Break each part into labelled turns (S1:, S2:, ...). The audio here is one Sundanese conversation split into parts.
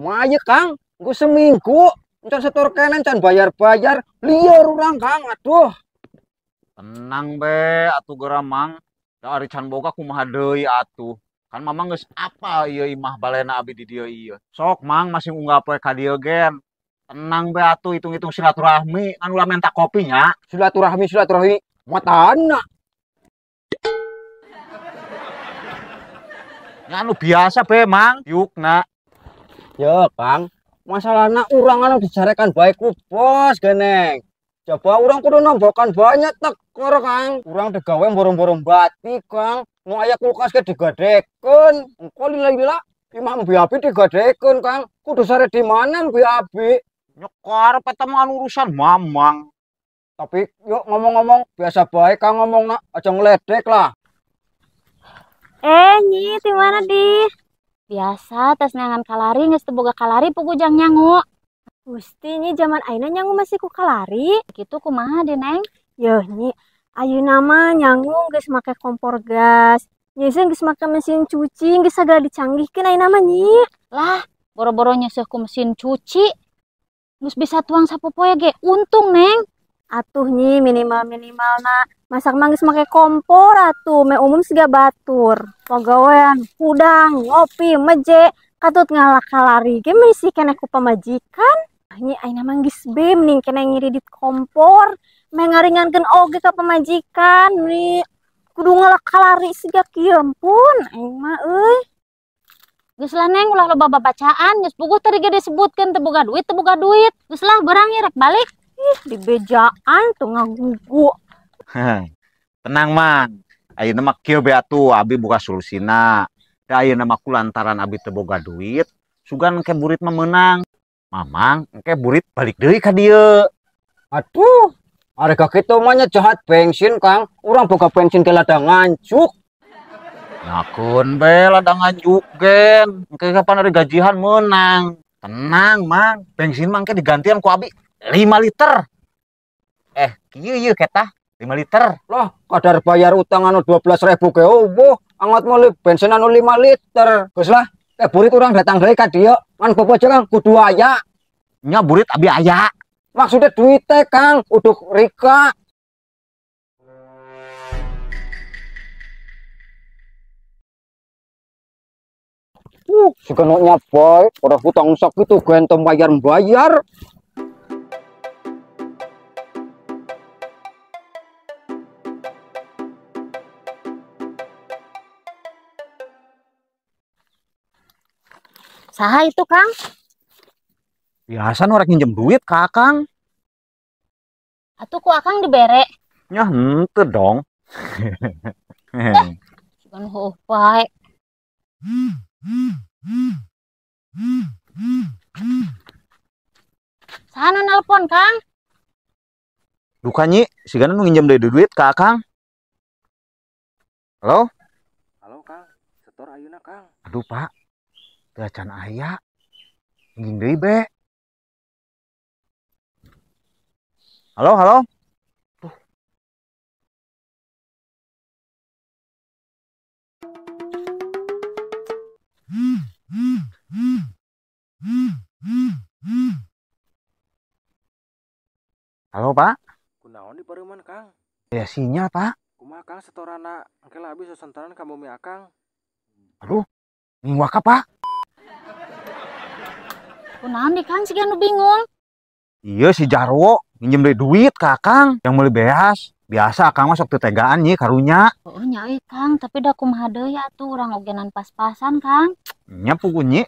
S1: Kumaha ieu Kang? Engko seminggu encan setor kenen can bayar-bayar lieur urang Kang. Aduh.
S2: Tenang be atuh geura Mang. Da ari can boga kumaha deui atuh. Kan Mamang geus apal ieu imah balena abi di dieu ieu. Sok Mang masih unggah poe ka dieu gen. Tenang be atuh hitung-hitung silaturahmi anu ulah menta kopi nya.
S1: Silaturahmi silaturahmi matana.
S2: Nya anu biasa be Mang, yukna.
S1: Ya Kang, masalahna urang anu dicarekan bae ku bos geneng. Coba urang kudu nombokan banyak tekor Kang. Urang digawe borong-borong bati Kang. Nu aya kulkas ge digadekeun. Engko lila-lila imah mbi abi digadekeun Kang. Kudu sare di mana mbi abi?
S2: Nyekar eta mah urusan Mamang.
S1: Tapi yuk ngomong-ngomong biasa bae Kang ngomongna, aja ngeledek lah.
S3: Nyi, di mana di? Biasa tes neangan kalari geus teu boga kalari pugu jang nyangu.
S4: Gusti nyi zaman ayeuna nyangu masih ku kalari.
S3: Kitu kumaha di Neng?
S4: Yeuh nyi, ayeuna mah nyangu geus make kompor gas. Nyeuseuh geus make mesin cuci, geus sagala dicanggihkeun ayeuna mah nyi.
S3: Lah, boro-boro nyeuseuh ku mesin cuci. Geus bisa tuang sapopoe ge, untung Neng.
S4: Atuh nyi minimal-minimalna masak mah geus make kompor atuh, meh umum siga batur. Pagawean hudang, ngopi, meje, katut ngalak kalari ge masih keneh ku pamajikan. Nyi ayeuna mah geus be mending keneh ngiridit kompor, meh ngaringankeun oge ka pamajikan ni. Kudu ngalak kalari siga kieu ampun aing mah euy.
S3: Geus lah Neng, ulah loba babacaan, geus puguh tadi ge disebutkeun teu boga duit, teu boga duit. Geus lah barang ieu rek balik.
S4: Ih, dibejaan tuh ngagugu.
S2: Tenang Mang, ayeuna mah kieu be atuh abi buka solusina. Da ayeuna mah kulantaran abi teu boga duit, sugan engke burit mah meunang. Mamang engke burit balik deui ka dieu.
S1: Aduh, arek kitu mah nya jahat bensin Kang. Urang boga bensin ke ladang nganjuk.
S2: Nyakeun be ladang nganjuk gen. Engke kapan ari gajihan meunang. Tenang Mang, bensin mah engke digantian ku abi 5 liter. Kieu ieu ketah 5 liter.
S1: Lah, kadar bayar utang anu 12.000 ge eueuh, angot meuli bensin anu 5 liter. Geus lah, burit urang datang deui ka dieu. Ngan bobo aja Kang, kudu aya.
S2: Nya burit abi aya.
S1: Maksudnya duite Kang, uduk rika. Segenoknya bae, ora hutang sak itu gentem bayar-bayar.
S3: Saha itu Kang?
S2: Biasa nu rek nginjem duit ka Akang.
S3: Atuh ku Akang dibere?
S2: Nya henteu dong.
S3: Sugan heueuh bae. Saha nu nelpon Kang?
S2: Duka nyi, sigana nu nginjem deui duit ka Akang. Halo?
S5: Halo Kang, setor ayeuna Kang.
S2: Aduh Pak, teu acan aya. Nginjem deui be. Halo, halo. Tuh. Halo Pak.
S5: Kunaon di pareuman Kang?
S2: Ya sinyal Pak.
S5: Kumaha Kang setorana engke lah abis sesentaran ka bumi Akang.
S2: Aduh, nginguak Pak.
S3: Kunaon di Kang siga nu bingung?
S2: Iya si Jarwo nginjem deui duit ka Akang yang meuli beas. Biasa Akang mah sok teu tegaan nyi karunya.
S3: Oh nya euy Kang, tapi da kumaha deui atuh urang ogenan pas-pasan Kang.
S2: Nya puguh nyi.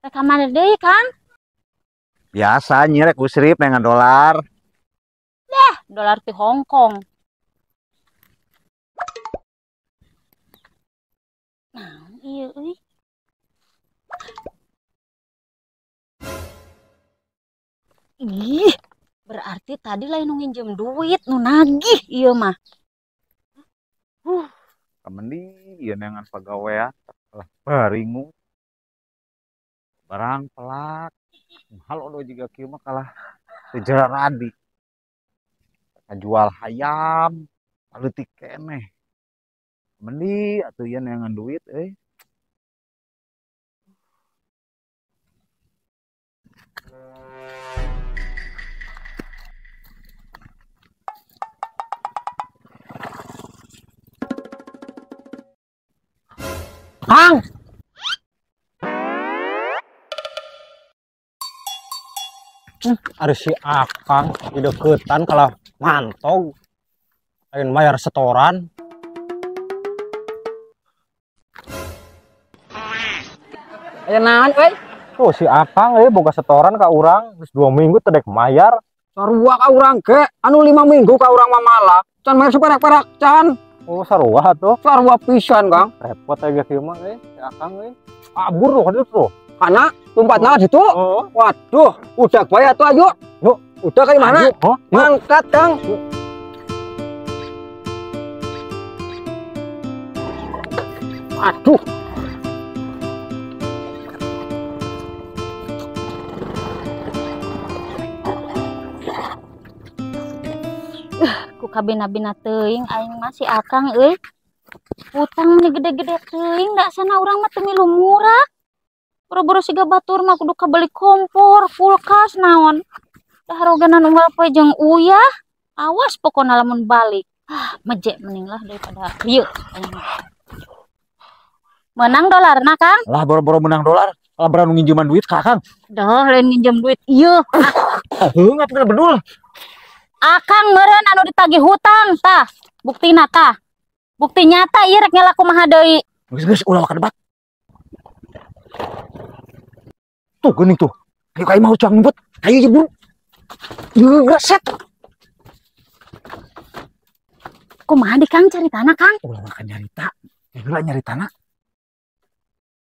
S3: Rek ka mana deui Kang?
S2: Biasa nyi rek usrip dengan dolar.
S3: Deh, dolar ti Hong Kong. Nah, iya euy. Ih, berarti tadi lain nu nginjem duit, nu nagih ieu mah.
S2: Kamendi ieu neangan pagawean lah baringung. Barang pelak. Halo juga kieu mah kalah teu jaradi. Jual hayam, leutik keneh. Meni atuh ieu neangan duit euy.
S1: Kang. Ada si Akang di deketan kalau mantog lain bayar setoran.
S6: Aya naon euy?
S1: Tuh si Akang euy boga setoran ka urang geus 2 minggu teu dek mayar.
S6: Sarua ka urang ge, anu 5 minggu ka urang mah malah. Can mayar saperak-perak can.
S1: Oh sarua tuh.
S6: Sarua pisan Kang.
S1: Repot aja kieu mah euy si Akang euy. Kabur tuh ka ditu.
S6: Kana lompatna ditu.
S1: Oh.
S6: Waduh, udah bae atuh ayo.
S1: Yuk,
S6: udah kayak mana?
S1: Oh,
S6: mangkat Kang. Aduh.
S3: Ku kabina-bina teuing aing mah si Akang euy. Utang nya gede-gede teuing da sana urang mah teu milu murah. Boro-boro siga batur mah kudu kabeli kompor, kulkas naon. Dah roganan unggal poe jeung uyah. Awas pokona lamun balik. Ah, meje mending lah daripada ieu aing mah. Menang dolarna Kang?
S2: Lah boro-boro menang dolar, lah beranu nginjeman duit ka Akang.
S3: Dah lain nginjem duit ieu.
S2: Heuh ngapa bedul?
S3: Akang meureun anu ditagih hutang tah. Buktina tah. Bukti nyata ieu rek ngelaku kumaha deui.
S2: Geus geus ulah waka debat. Tuh geuning tuh. Ayo ka imah ucang nyebut. Ayo ye buru. Ieu reset.
S3: Kumaha di Kang caritana Kang?
S2: Ulah waka nyarita. Heula nyaritana.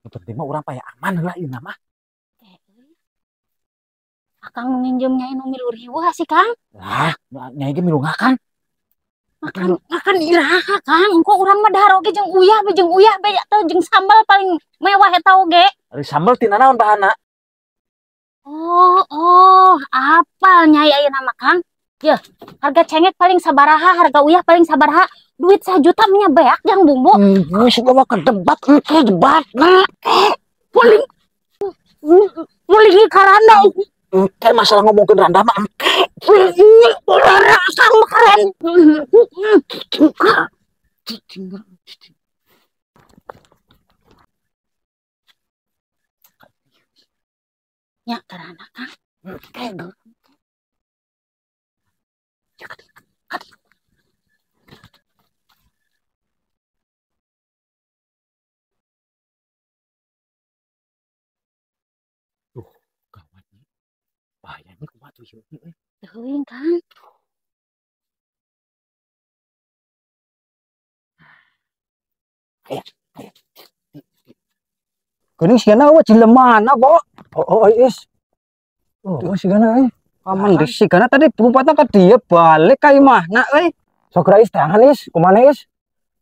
S2: Nu penting mah urang paya aman heula ieu mah.
S3: Akang nu nginjem nyai nu milu riweuh sih Kang.
S2: Lah, nyai ge milu ngakan.
S3: Makan iraha Kang, engko urang mah dahar oge jeung uyah be atau jeung sambal paling mewah eta oge.
S2: Ari sambal tina naon bahanna?
S3: Oh, apal nyai ayeuna mah Kang. Yeuh, harga cengek paling sabaraha, harga uyah paling sabaraha, duit 1 juta nya beak jang bumbu.
S2: Geus ulah waka debat, engke debatna.
S3: Paling paling karana.
S2: Engke masalah ngomongkeun randa mah engke.
S3: Akang mah keren. Nya karana Kang.
S2: Engke. Ya kati. Tuh, gawat nih. Bahaya nih kumaha tuh ieu euy.
S3: Teuing Kang.
S2: Aya, aya.
S1: Geuning sigana eueuh jelemana, Bo. Oh, is. Oh, sigana euy.
S6: Paman di sigana tadi lompatna ka dieu balik ka imahna euy.
S1: Sok geura is teangan is, kumaha is?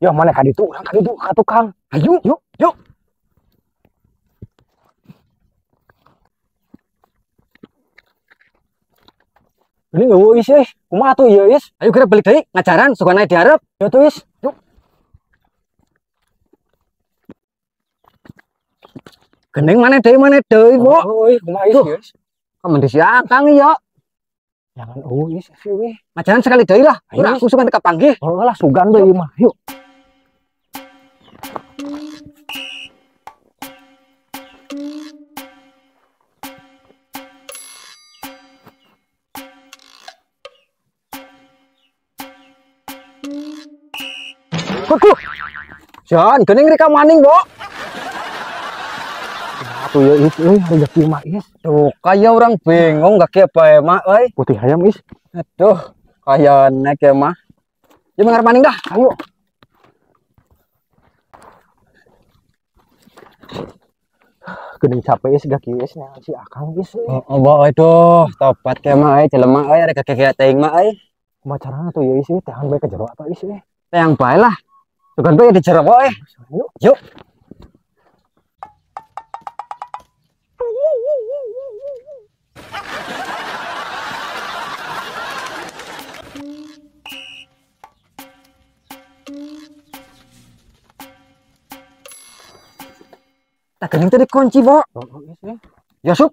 S1: Yo maneh ka ditu, urang ka ditu ka tukang. Ayo, yuk, yuk. Ini eueuh is euy. Kumaha atuh ieu is?
S6: Ayo geura balik deui ngajaran sugana dihareup.
S1: Yo tuh is. Yuk.
S6: Gening maneh deui, Bo.
S1: Oh, euy, kumaha is ieu?
S6: Kamu di si Akang ieu.
S1: Jangan eueuh is sih euy.
S6: Ngajaran sekali deui lah. Urang aku sugan teu kapanggih.
S1: Oh lah sugan deui mah. Yuk.
S6: Waduh. Jan, geuning rika maning, Bo.
S1: Atuh ya is euy, harga kieu mah is.
S6: Tuh, kaya orang bingung gak kieu bae mah euy.
S1: Putih hayam is.
S6: Aduh, kaya nek ya mah. Ya mengarep maning dah.
S1: Ayo. Geuning capek is gak kieu is neangan si Akang is.
S6: Oh, Bo, aduh, tobat kieu mah euy, jelema euy rek gege teuing mah euy.
S1: Kumaha carana tuh ya is teang bae ka jero atuh is euy.
S6: Teang bae lah. Sugan bae di jero euy.
S1: Yuk.
S6: Yuk. Tak gening tadi kunci, Bo.
S1: Oh, is euy.
S6: Ya, Sup.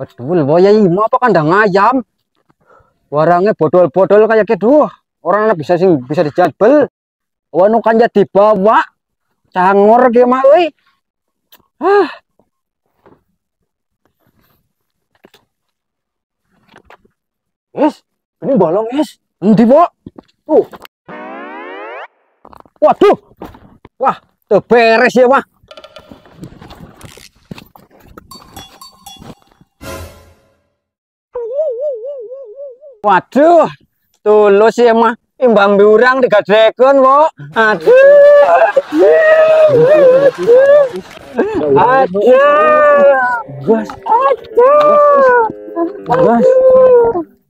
S1: Betul, boya imah apa kandang ayam? Barangnya bodol-bodol kayak gitu. Orang bisa sing bisa dijadbel. Wanu kan jadi dibawa. Cangor ge mah euy. Ah. Yes, ini bolong, yes. Endi, Pok? Tuh. Waduh. Wah, tuh beres ya, mah. Waduh, tulus ya mah. Imbang diurang digadekeun, Pok. Aduh. Aduh. Aduh. Aduh.